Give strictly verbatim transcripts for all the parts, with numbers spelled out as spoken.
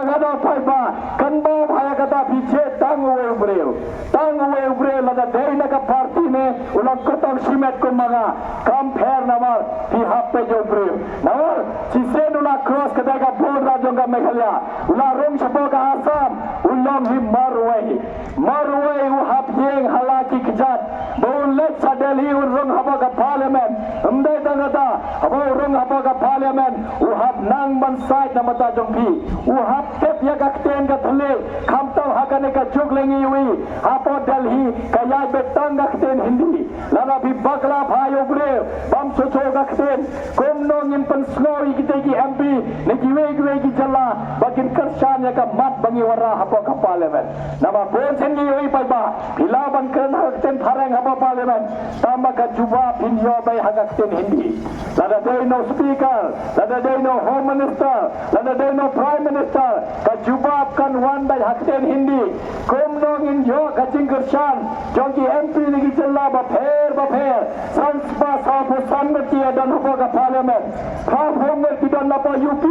Ka da paidbah, kan ba pha ïa kata phi jied tang uwei u briew. Tang uwei u briew, lada dei na ka party ne u la kyrtong shimet kum ma nga, kam pher namar phi hap peit ïa u briew. Namar shisien u la cross ka dei ka border jong ka Meghalaya, u la rung shapoh ka Assam, u long hi marwei. Marwei u hap ïeng ha la ki kjat ba un leit sha Delhi un rung hapoh ka parliament. Ym dei tang kata, haba u rung hapoh ka parliament u hap nang ban sait na bynta jong phi. U hap tip ïa ka ktien ka thylliej, khamtam ha kane ka juk lyngngoh hapoh Delhi ka ïaid beit tang ka ktien Hindi. Lada phi bakla pha ïa u briew bym sngewthuh ka ktien, kumno ngin pynsngew ïa kita ki M P na kiwei kiwei ki jylla ba kin kyrshan ïa ka mat ba ngi wanrah hapoh ka parliament? Namar bun sien ngi ïohi paidbah, phi lah ban kren ha ka ktien phareng hapoh parliament, tangba ka jubab phin ïoh beit ha ka ktien Hindi. Lada dei na u speaker, lada dei na u home minister, lada dei na u prime minister, ka jubab kan wan beit ha ka ktien Hindi. Kumno ngin ïoh ka jingkyrshan jong ki M P na ki jylla bapher bapher? San spah sawphew san ngut ki ïadon hapoh ka parliament, phraphew ngut ki don napoh U P.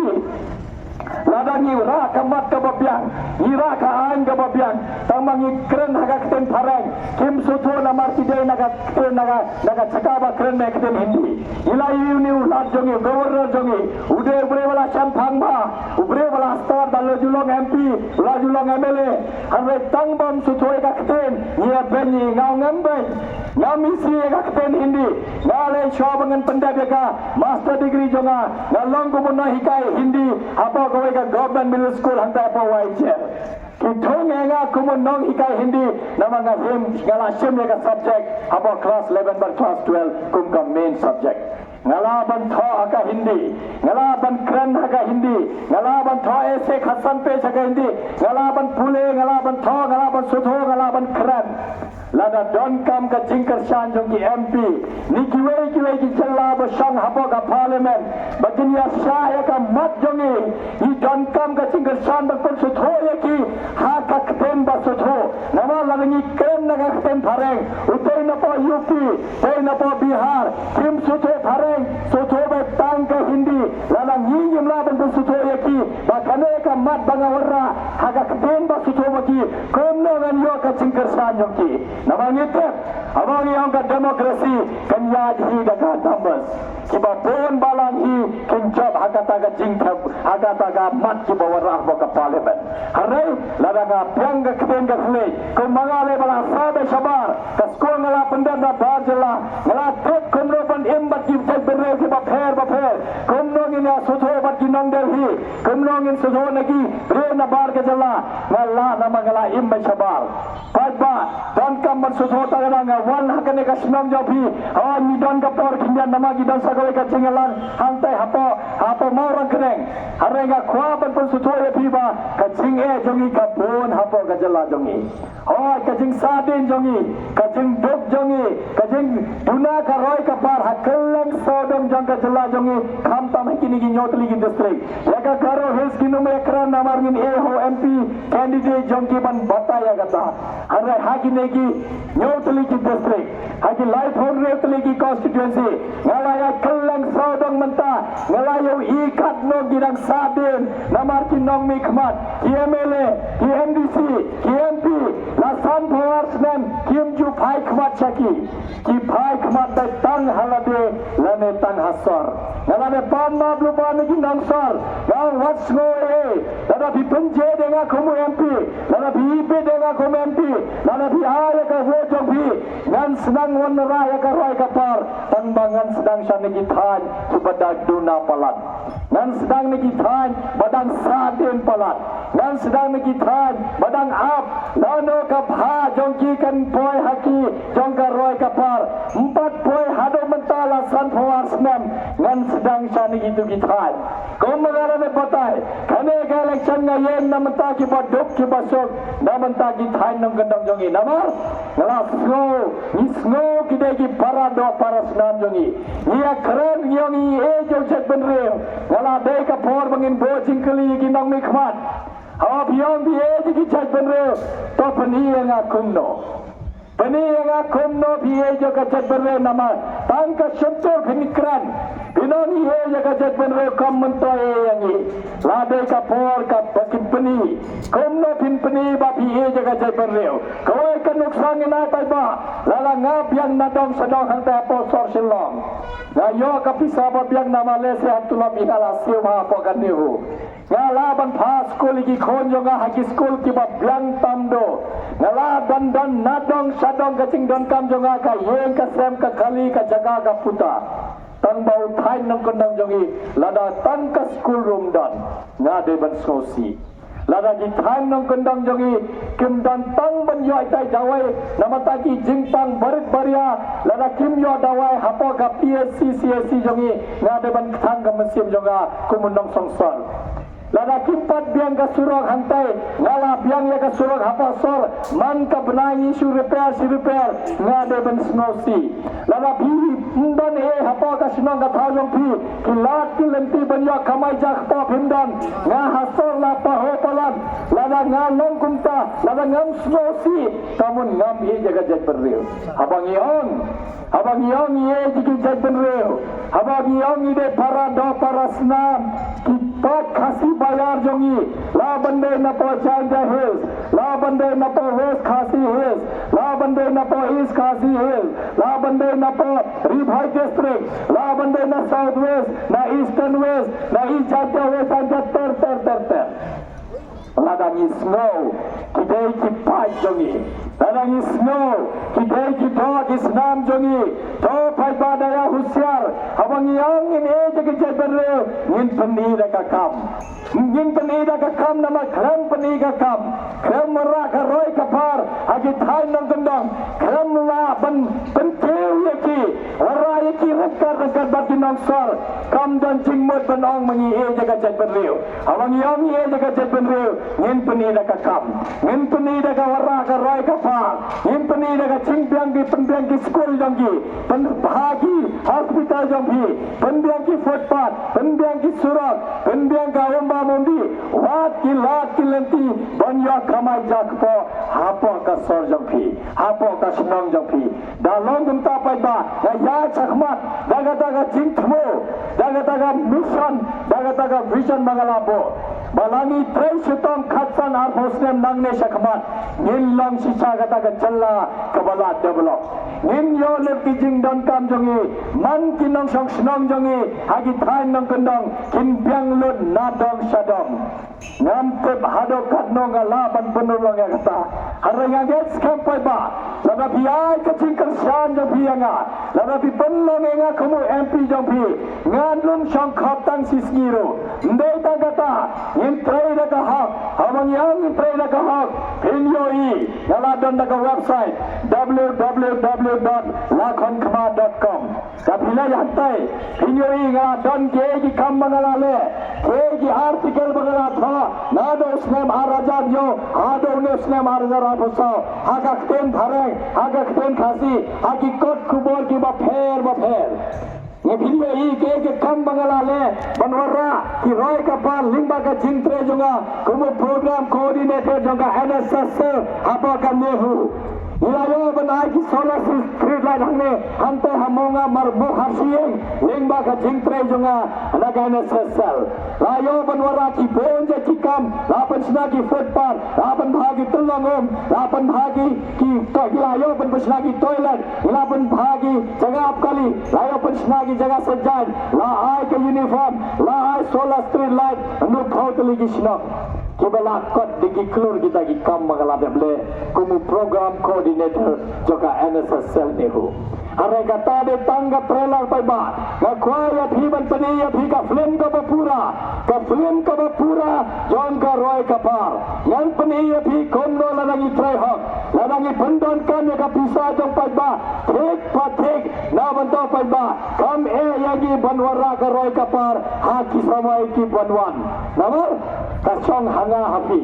Lada ngi rah ka mat kaba biang, ngi rah ka aiñ kaba biang, tangba ngi kren ha ka ktien phareng, kim sngewthuh namar ki dei na ka ktien, na ka, na ka jaka ba kren beit ktien Hindi. Ngi la ïohi une u lat jong ngi, governor jong ngi, u dei u briew ba la shemphang bha, u briew ba la stad, ba la ju long M P, u la ju long M L A. Hynrei tang bym sngewthuh ïa ka ktien, ngi ïa beiñ ïa, nga ong ngam beiñ. Ngam isih ïa ka ktien Hindi. Nga leh shuwa ba ngan pyndep ïa ka master degree jong nga, nga long kum u nonghikai Hindi hapoh kawei ka government middle school hangtai hapoh Waijer. Ki thung ïa nga kum u nonghikai Hindi namar nga shim, nga la shim ïa ka subject hapoh class eleven bad class twelve kum ka main subject. Nga lah ban thoh ha ka Hindi, nga lah ban kren ha ka Hindi, nga lah ban thoh essay khatsan page ha ka Hindi, nga lah ban pule, nga lah ban thoh, nga lah ban sngewthuh, nga lah ban kren. Lada donkam ka jingkyrshan jong ki M P na kiwei kiwei ki jylla ba shong hapoh ka parliament ba kin ïa shah ïa ka mat jong ngi, ngi donkam ka jingkyrshan ban pynsngewthuh ïa ki ha ka ktien ba sngewthuh. Namar lada ngi kren na ka ktien phareng, utei napoh U P, utei napoh Bihar, kim sngewthuh phareng, sngewthuh beit tang ka Hindi. Lada ngi ngim lah ban pynsngewthuh ïa ki ba kane ka mat ba nga wanrah ha ka ktien ba sngewthuh ma ki, kumno ngan ïoh ka jingkyrshan jong ki? Namar ngi tip, haba ngi ong ka democracy kan ïaid hi da ka numbers. Kiba bun balang hi kin jop ha kata ka jingthep, ha kata ka mat kiba wanrah hapoh ka parliament. Hynrei lada nga biang ka ktien ka thylliej, kum ma nga lei ba la sah beit shabar, ka skul nga la pyndep na bar jylla, nga la tip kumno ban im bad ki jaitbynriew kiba pher bapher, kumno ngin ïa sngewthuh bad ki nong Delhi, kumno ngin sngewthuh na ki briew na bar ka jylla, nga lah namar nga la im beit shabar. Paidbah, donkam ban sngewthuh, tang ba nga wan ha kane ka shnong jong phi, haba ngi don ka por khyndiat namar ngi don sa kawei ka jingïalang hangtai hapoh, hapoh Mawryngkneng. Hynrei nga kwah ban pynsngewthuh ïa phi ba ka jingeh jong ngi ka bun hapoh ka jylla jong ngi. Hooid, ka jingsahdien jong ngi, ka jingduk jong ngi, ka jingduna ka roi ka par ha kylleng sawdong jong ka jylla jong ngi, khamtam ha kine ki hynñiew tylli ki district. Ïa ka Garo Hills ngin ym ïa kren namar ngin ïeh ha u M P candidate jong ki ban batai ïa kata. Hynrei ha kine ki hynñiew tylli ki district, ha ki laiphew hynriew tylli ki constituency, nga la ïaid kylleng sawdong mynta, nga la ïohi katno ki dang sahdien namar ki nongmihkhmat, ki M L A, ki M D C, ki M P, la sanphew ar snem kim ju phai khmat sha ki. Ki phai khmat beit tang ha lade lane tang ha sor. Nga la dei ban map lypa na ki nongsor. Nga ong wat sngew ei ei. Lada phi pynjot ïa nga kum u M P, lada phi ibit ïa nga kum u M P, lada phi ai ïa ka vote jong phi, ngan sdang wanrah ïa ka roi ka par, tang ba ngan sdang shane ki thaiñ kiba dang duna palat. Ngan sdang na ki thaiñ ba dang sahdien palat. Ngan sdang na ki thaiñ ba dang ap. Lano ka bha jong ki kan poi ha ki jong ka roi ka par. Ym pat poi haduh mynta, la sanphew ar snem ngan sdang shane kito ki thaiñ. Kumba nga la dep batai, kane ka election nga ïeng na bynta kiba duk kiba suk, na bynta ki thaiñ nongkyndong jong ngi. Namar nga la sngew, ngi sngew ki dei ki para doh para snam jong ngi. Ngi ïa kren, ngi ong ngi ïeit ïa u jaitbynriew. Nga la dei ka por ba ngin buh jingkylli ïa ki nongmihkhmat. Haba phi ong phi ïeit ïa ki jaitbynriew, to pyni ïa nga kumno. Pyni ïa nga kumno phi ïeit ïa ka jaitbynriew namar tang ka shyntur phin kren. Phin ong ngi ïeit ïa ka jaitbynriew, kam myntoi ei ïa ngi. La dei ka por ka ba kin pyni Kumno phin pyni ba phi ïeit ïa ka jaitbynriew? Kawei ka nuksa ngi nai paidbah, lada nga biang na dong sha dong hangta hapoh sor Shillong, nga ïoh ka pisa ba biang na Malaysia, ha tulop ïa nga la siew hapoh ka NEHU. Nga lah ban phah skul ïa ki khun jong nga ha ki skul kiba biang tam dor. Nga lah ban don na dong sha dong, ka jingdonkam jong nga ka ïing ka sem, ka kali, ka jaka, ka puta. Tang ba u thaiñ nongkyndong jong ngi, lada tang ka skul ruh ym don, nga dei ban sngewsih. Lada ki thaiñ nongkyndong jong ngi kim don tang ban ïoh ïa ki dawai namar ki jingpang barit baria, lada kim ïoh dawai hapoh ka PHC, CHC jong ngi, nga dei ban kthang ka mynsiem jong nga kum u nongsongshor. Lada kim pat biang ka surok hangtai, nga la biang ïa ka surok hapoh sor, man ka bnai ngi shu repair, shu repair, nga dei ban sngewsih. Lada phim don ei hapoh ka shnong ka thaw jong phi, ki lad ki lynti ban ïoh kamai jakpoh phim don, nga ha sor la pahuh palat. Lada nga long kumta, lada ngam sngewsih, ka mut ngam ïeit ïa ka jaitbynriew. Haba ngi ong, haba ngi ong ïeit ïa ki jaitbynriew, haba ngi ong ngi dei para doh para snam, ki paid Khasi baïar jong ngi, lah ban dei napoh Jaintia Hills, lah ban dei napoh West Khasi Hills, lah ban dei napoh East Khasi Hills, lah ban dei napoh Ri Bhoi District, lah ban dei na South West, na Eastern West, na East Jaintia, West Jaintia, ter ter ter ter. Lada ngi sngew ki dei ki paid jong ngi, lada ngi sngew ki dei ki doh ki snam jong ngi, to paidbah, da ïa husiar. Haba ngi ong ngin ïeit ïa ka jaitbynriew, ngin pyni da ka kam. Ngin pyni da ka kam namar khlem pyni ka kam, khlem wanrah ka roi ka par ha ki thaiñ nongkyndong, khlem lah ban pynkiew ïa ki, wanrah ïa ki ryngkat ryngkat bad ki nongsor, kam don jingmut ban ong ma ngi ïeit ïa ka jaitbynriew. Haba ngi ong ïeit ïa ka jaitbynriew, ngin pyni da ka kam, ngin pyni da ka wanrah ka roi ka par, ngin pyni da ka jingbiang ki, pynbiang ki skul jong ki, pynbha ki hospital jong phi, pynbiang ki footpath, pynbiang ki surok, pynbiang ka umbam umdih, wat ki lad ki lynti ban ïoh kamai jakpoh hapoh ka sor jong phi, hapoh ka shnong jong phi. Da long kumta paidbah, nga ïaid shakhmat da kata ka jingthmu, da kata ka mission, da kata ka vision ba nga la buh, ba la ngi trei shitom khatsan arphew snem nangne shakhmat, ngin long shisha kata ka jylla kaba la develop. Ngin ïoh lut ki jingdonkam jong ngi, man ki nongshong shnong jong ngi ha ki thaiñ nongkyndong kin biang lut na dong sha dong. Ngam tip haduh katno nga lah ban pynurlong ïa kata. Hynrei nga ngeit skhem paidbah, lada phi ai ka jingkyrshan jong phi ïa nga, lada phi pynlong ïa nga kum u MP jong phi, ngan ym shong khop tang shi sngi ruh. Ym dei tang kata, ngin trei da ka hok. Haba ngi ong ngin trei da ka hok, phin ïohi, nga la don da ka website, www dot lakhonkma dot com. Da phi leit hangtai, phin ïohi nga la don kiei ki kam ba nga la leh, kiei ki article ba nga la thoh, naduh u snem ar hajar hynñiew haduh une u snem ar hajar arphew saw, ha ka ktien phareng, ha ka ktien Khasi, ha ki kot khubor kiba pher ba pher. Nga, phin ïohi kiei ki kam ba nga la leh ban wanrah ki roi ka par lyngba ka jingtrei jong nga kum u program coordinator jong ka NSS Cell hapoh ka NEHU. Ngi la ïoh ban ai ki solar street light hangne hangtai ha Mawngap, Marbuk, Harshieng, lyngba ka jingtrei jong nga na ka NSS Cell. La ïoh ban wanrah ki bun jait ki kam, la pynshna ki footpath, la pynbha ki tyllong um, la pynbha ki, ki to-, la ïoh ban pynshna ki toilet, la pynbha ki jaka ap kali, la ïoh pynshna ki jaka sait jaiñ, la ai ka uniform, la ai solar street light, nukhaw tylli ki shnong. Kiba la kot da ki klur kita ki kam ba nga la dep leh kum u program coordinator jong ka NSS Cell NEHU. Hynrei kata dei tang ka trailer paidbah. Nga kwah ïa phi ban pyni ïa phi ka film kaba pura, ka film kaba pura jong ka roi ka par. Ngan pyni ïa phi kumno lada ngi trei hok, lada ngi pyndonkam ïa ka pisa jong paidbah thik pa thik, na bynta paidbah. Kam eh ïa ngi ban wanrah ka roi ka par ha ki samoi ki ban wan. Namar ka shong ha nga ha phi,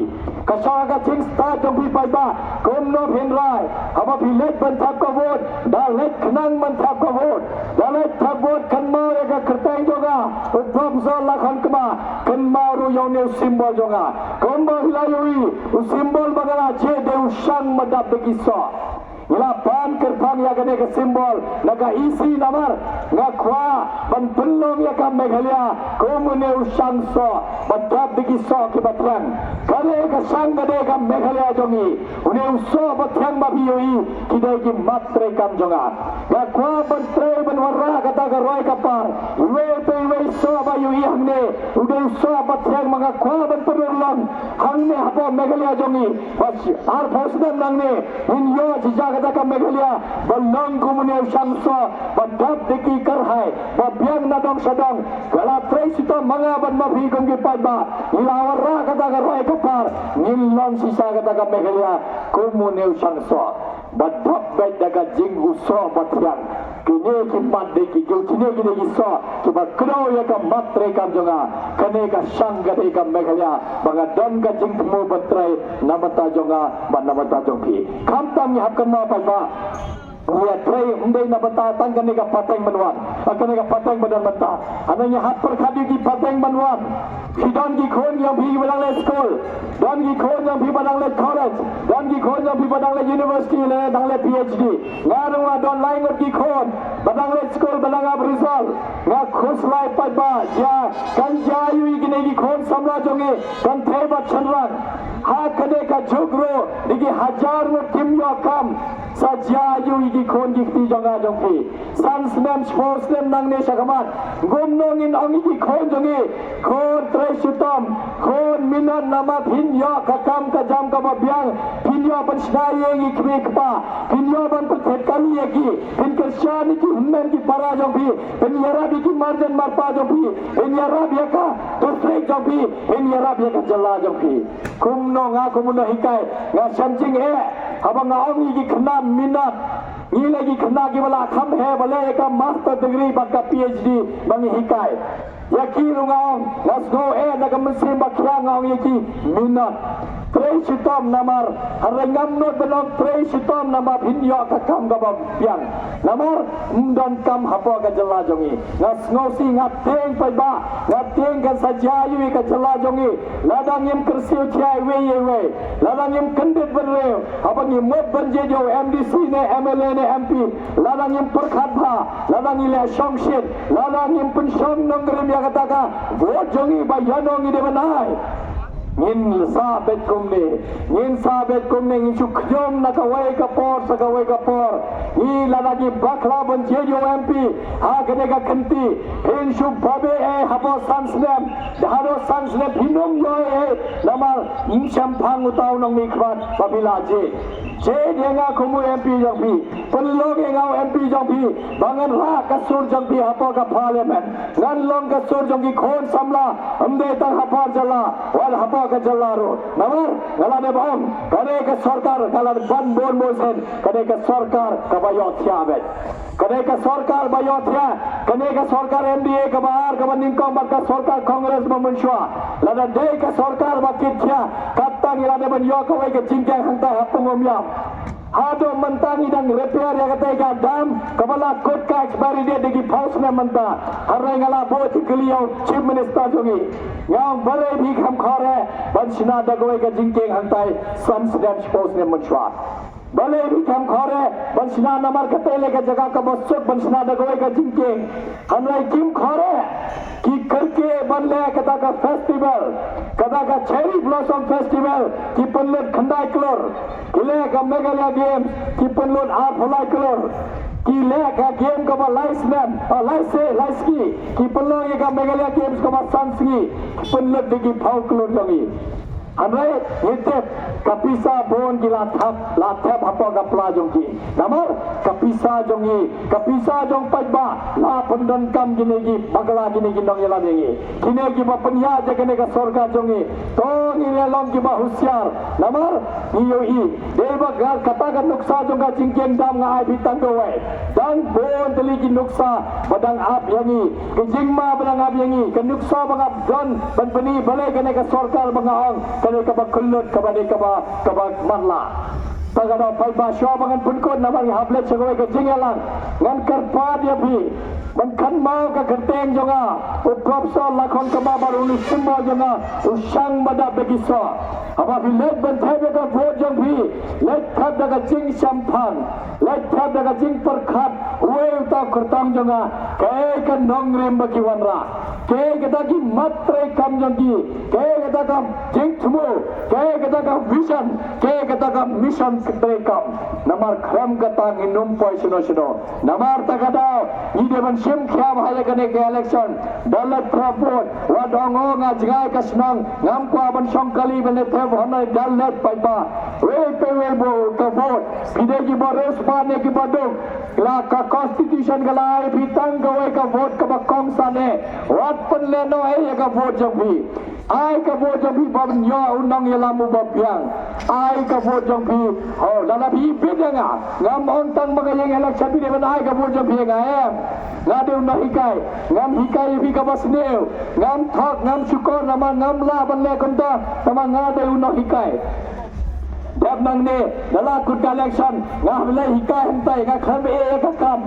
ka shong ha ka jingstad jong phi paidbah. Kumno phin rai? Haba phi leit ban thep ka vote, da leit khnang ban thep ka vote, da leit thep vote kynmaw ïa ka kyrteng jong nga, u Professor Lakhon Kma, kynmaw ruh ïa une u symbol jong nga. Kumba phi la ïohi, u symbol ba nga la jied dei u shang ba dap da ki soh. Ngi la pan kyrpang ïa kane ka symbol na ka E C namar nga kwah ban pynlong ïa ka Meghalaya kum une u shang soh ba dap da ki soh kiba thiang. Kane ka shang ka dei ka Meghalaya jong ngi. Une u soh ba thiang ba phi ïohi ki dei ki mat treikam jong nga. Nga kwah ban trei ban wanrah kata ka roi ka par. Iwei pa iwei soh ba ïohi hangne u dei u soh ba thiang ba nga kwah ban pynurlong hangne hapoh Meghalaya jong ngi. Bad arphew snem nangne ngin ïoh shisha kata ka Meghalaya ba long kum une u shang soh ba dap da ki kyrhai ba biang na dong sha dong. Ka la trei shitom ma nga bad ma phi kum ki paidbah. Ngi la wanrah kata ka roi ka par, ngin long shisha kata ka Meghalaya kum une u shang soh ba dap beit da ka jing u soh ba thiang. Kine ki mat dei ki, kine ki dei ki soh kiba kdew ïa ka mat treikam jong nga. Kane ka shang ka dei ka Meghalaya ba nga don ka jingthmu ban trei na bynta jong nga bad na bynta jong phi. Khamtam ngi hap kynmaw paidbah, ngi ïa trei ym dei na bynta tang kane ka pateng ban wan, kane ka pateng ba don mynta. Hynrei ngi hap pyrkhat ïa ki pateng ban wan. Phi don ki khun jong phi kiba dang leit skul, don ki khun jong phi ba dang leit college, don ki khun jong phi ba dang leit university lane dang leit P H D. Nga ruh nga don lai ngut ki khun ba dang leit skul, ba dang ap result. Nga khuslai paidbah, ïa kan jia ïa kine ki khun samla jong ngi, kynthei bad shynrang. Ha kane ka juk ruh da ki hajar ngut kim ïoh kam. Sa jia ïa ki khun ki kti jong nga jong phi. San snem shiphew snem nangne shakhmat, kumno ngin ong ïa ki khun jong ngi, khun trei shitom, khun minot namar phin ïoh ka kam ka jam kaba biang, phin ïoh ban shna ïing ïa ki kmie kpa, phin ïoh ban pynthikna ïa ki, phin kyrshan ïa ki hynmen ki para jong phi, phin ïarap ïa ki marjan marpa jong phi, phin ïarap ïa ka district jong phi, phin ïarap ïa ka jylla jong phi. Kumno nga, kumno hikai, nga shem jingeh haba nga ong ïa ki khynnah minot. Ngi leh ki khynnah kiba la kham heh, ba leh ka master degree bad ka P H D ba ngi hikai. Ïa ki ruh nga ong, nga sngew eh na ka mynsiem ba khia, nga ong ïa ki, minot. Trei shitom namar, hynrei ngam nud ban ong trei shitom namar phin ïoh ka kam kaba biang. Namar ym don kam hapoh ka jylla jong ngi. Nga sngewsih, nga tieng paidbah, nga tieng kan sa jia ïa ka jylla jong ngi. Lada ngim kyrsiew jia iwei ïa iwei, lada ngim kyndit bynriew haba ngi mut ban jied ïa u M D C ne M L A ne M P, lada ngim pyrkhat bha, lada ngi leh shongshit, lada ngim pynshong nongrim ïa kata ka vote jong ngi ba ïano ngi dei ban ai, ngin sa beit kumne, ngin sa beit kumne, ngin shu khñium na kawei ka por sha kawei ka por. Ngi lada ngi bakla ban jied ïa u M P ha kane ka kynti, phin shu babe eh hapoh san snem. Da haduh san snem phin ym ïoh eh, namar ym shemphang uta u nongmihkhmat ba phi la jied. Jied ïa nga kum u M P jong phi, pynlong ïa nga u M P jong phi ba ngan rah ka sur jong phi hapoh ka parliament. Ngan long ka sur jong ki khun samla, ym dei tang hapoh jylla, wat hapoh ka jylla ruh. Namar nga la dep ong, kane ka sorkar ka la ban bun bun sien, kane ka sorkar kaba ïohthiah beit. Kane ka sorkar ba ïohthiah, kane ka sorkar M D A kaba ar kaba nyngkong bad ka sorkar Congress ba mynshuwa. Lada dei ka sorkar ba kitthiah, kata ngi la dei ban ïoh kawei ka jingkieng hangtai ha Pung Umïam. Haduh mynta ngi dang repair ïa katei ka dam kaba la kut ka expiry date da ki phew snem mynta. Hynrei nga la buh jingkylli ïa u Chief Minister jong ngi. Nga ong balei phi kham khore ban shna da kawei ka jingkieng hangtai san snem shiphew snem mynshuwa. Balei phi kham khore ban shna namar katei lei ka jaka kaba suk ban shna da kawei ka jingkieng. Hynrei kim khore, ki kyrkieh ban leh kata ka festival, kata ka Cherry Blossom Festival, ki pynlut khyndai klur. Ki leh ka Meghalaya Games, ki pynlut arphew lai klur. Ki leh ka game kaba lai snem, ah, lai se, lai sngi, ki pynlong ïa ka Meghalaya Games kaba san sngi, ki pynlut da ki phew klur jong ngi. Hynrei ngi tip ka pisa bun ki la thep, la thep hapoh ka pla jong ki. Namar ka pisa jong ngi, ka pisa jong paidbah, la pyndonkam kine ki bakla, kine ki nongïalam ïa ngi. Kine kiba pynïaid ïa kane ka sorkar jong ngi. To ngin ïa long kiba husiar. Namar ngi ïohi, dei ba ka, kata ka nuksa jong ka jingkieng dam nga ai phi tang kawei. Dang bun tylli ki nuksa ba dang ap ïa ngi. Ka jingma ba dang ap ïa ngi, ka nuksa ba nga don ban pyni, balei kane ka sorkar ba nga ong ka dei kaba kyllut, kaba dei kaba, kaba matlah. Ka dei paidbah, shuwa ba ngan pynkut namar ngi hap leit sha kawei ka jingïalang, ngan kyrpad ïa phi ban kynmaw ka kyrteng jong nga, u Professor Lakhon Kamba bad une u symbol jong nga, u shang ba dap da ki soh. Haba phi leit ban thep ïa ka vote jong phi, leit thep da ka jingshemphang, leit thep da ka jingpyrkhat, uei uta u kyrtong jong nga, kaei ka nongrim ba ki wanrah, kaei kata ki mat treikam jong ki, kaei kata ka jingthmu, kaei kata ka vision, kaei kata ka mission treikam. Namar khlem kata ngin ym poi shano shano. Namar kata ka daw ngi dei ban shim khia bha ïa kane ka election. Da leit thep vote, wat ong o nga jngai ka shnong, ngam kwah ban shong kali ban leit thep vote, hynrei da leit paidbah. Wei pa wei bun ka vote. Phi dei kiba riewspah ne kiba duk, la ka constitution ka la ai phi tang kawei ka vote kaba kongsan eh. Wat pynlehnohei ïa ka vote jong phi. Ai ka vote jong phi ban ïoh u nongïalam uba biang. Ai ka vote jong phi. Ho, lada phi bit ïa nga, ngam ong tang ba ka ïeng election phi dei ban ai ka vote jong phi ïa nga, em. Nga dei u nonghikai. Ngam hikai ïa phi kaba sniew. Ngam thok, ngam shukor, namar ngam lah ban leh kumta, namar nga dei u nonghikai. Dep nangne, da la kut ka election, nga hap leit hikai hangtai, nga khlem ïeh ïa ka kam.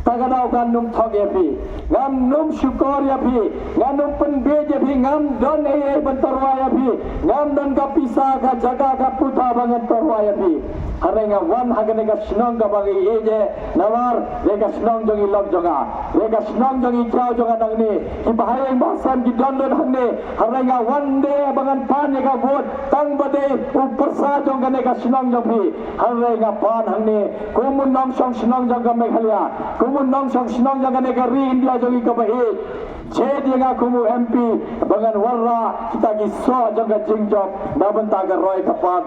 Ta ka daw ngan ym thok ïa phi, ngan ym shukor ïa phi, ngan ym pynbiej ïa phi, ngam don ei ei ban tyrwa ïa phi, ngam don ka pisa, ka jaka, ka puta ba ngan tyrwa ïa phi. Hynrei nga wan ha kane ka shnong kaba ngi ïeit eh, namar dei ka shnong jong i lok jong nga, dei ka shnong jong i jraw jong nga nangne. Kiba ha ïing ba ha sem ki don lut hangne, hynrei nga wan de ba ngan pan ïa ka vote tang ba dei u pyrsa jong kane ka shnong jong phi. Hynrei nga pan hangne kum u nongshong shnong jong ka Meghalaya, kum u nongshong shnong jong kane ka ri India jong ngi kaba ïeit. Jied ïa nga kum u M P ba ngan wanrah kita ki soh jong ka jingjop na bynta ka roi ka par